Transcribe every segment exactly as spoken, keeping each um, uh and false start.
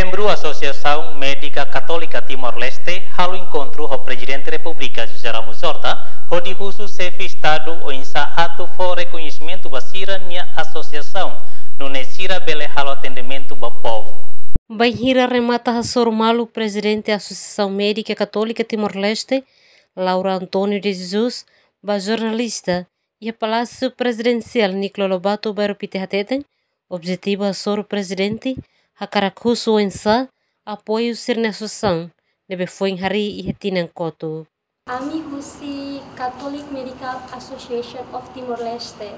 Membru Asosiasaun Médika Katólika Timor-Leste halo enkontru ho Prezidente Repúblika José Ramos Horta, hodi husu xefe Estadu oinsá atu fó rekoñesimentu ba sira-nia asosiasaun, nune'e sira bele halo atendimentu ba povu. Bainhira remata hasoru malu Prezidente Asosiasaun Médika Katólika Timor-Leste, Laura António de Jesus, ba jornalista iha Palásiu Prezidensiál Nicolau Lobato, Bairru Pite hateten, objetivu hasoru Prezidente hakarak husu oinsá apoiu sira-nia asosiasaun ne'ebé foin harii iha tinan kotuk. Ami husi Catholic Medical Association of Timor-Leste.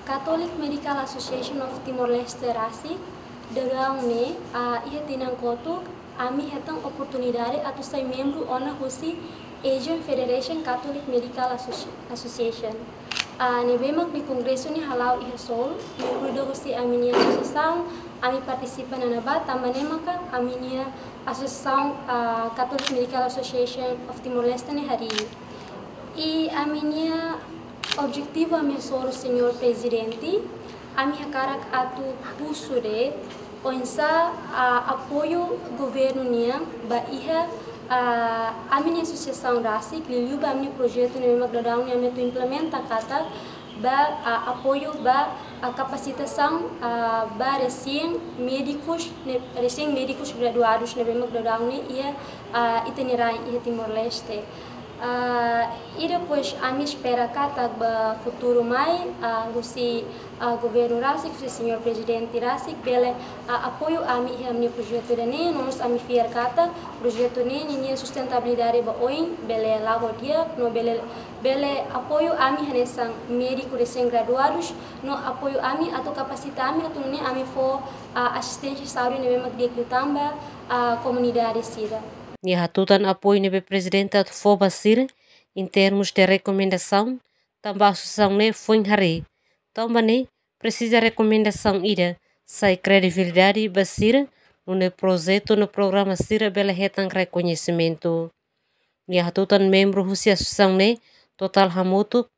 Catholic Medical Association of Timor-Leste rasik, daudaun ne'e, ah, iha tinan kotuk, ami hetan oportunidade atu sai membru ona husi Asian Federation Catholic Medical Associ-, Association. Ah, ne'ebé mak nia kongresu ne'e hala'o iha Seoul, membru ida husi ami-nia asosiasaun, ami partisipa ona ne'ebá, tanba ne'e maka ami-nia asosiasaun, ah, Catholic Medical Association of Timor-Leste ne'e harii. I ami-nia objetivu ami hasoru Señór Prezidente, ami hakarak atu husu de'it oinsá, ah, apoiu governu nian ba iha, ah, ami-nia asosiasaun rasik, liuliu ba ami-nia projetu ne'ebé mak daudaun ne'e ami atu implementa katak ba, ah, apoiu ba, ah, kapasitasaun, ah, ba resin médikus ne'e, resin médikus graduadus ne'ebé mak daudaun ne'e iha, ah, ita-nia rain iha Timor-Leste. Ah, i depois ami espera katak ba futuru mai, ah, husi, ah, governu rasik, husi Señór Prezidente rasik, bele, ah, apoiu ami iha ami-nia projetu ida-ne'e, no mós ami fiar katak projetu ne'e ninia sustentabilidade ba oin bele la'o di'ak, no bele, bele apoiu ami hanesan médiku resin graduadus, no apoiu ami atu kapasita ami atu nune'e ami fó, ah, asisténsia saúde ne'ebé mak di'ak liután ba, ah, komunidade sira. Nia hatutan apoiu ne'ebé Prezidente atu fó ba sira, em termos de rekomendasaun, tanba asosiasaun ne'e foin harii. Tanba ne'e, presiza rekomendasaun ida, sai kredibilidade ba sira, nune'e projetu no programa sira bele hetan rekoñesimentu. Nia hatutan membru husi asosiasaun ne'e, totál hamutuk,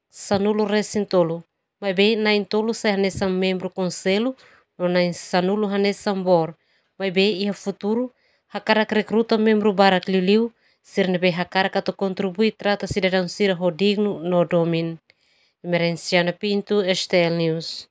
sanulu resin tolu. Maibé na'in tolu sai hanesan membru konsellu, no na'in sanulu hanesan board. Maibé iha futuru, hakarak rekruta membru barak liuliu, sira ne'ebé hakarak atu kontribui trata sidadaun sira ho dignu no domin. Emerenciana Pinto, S T L News.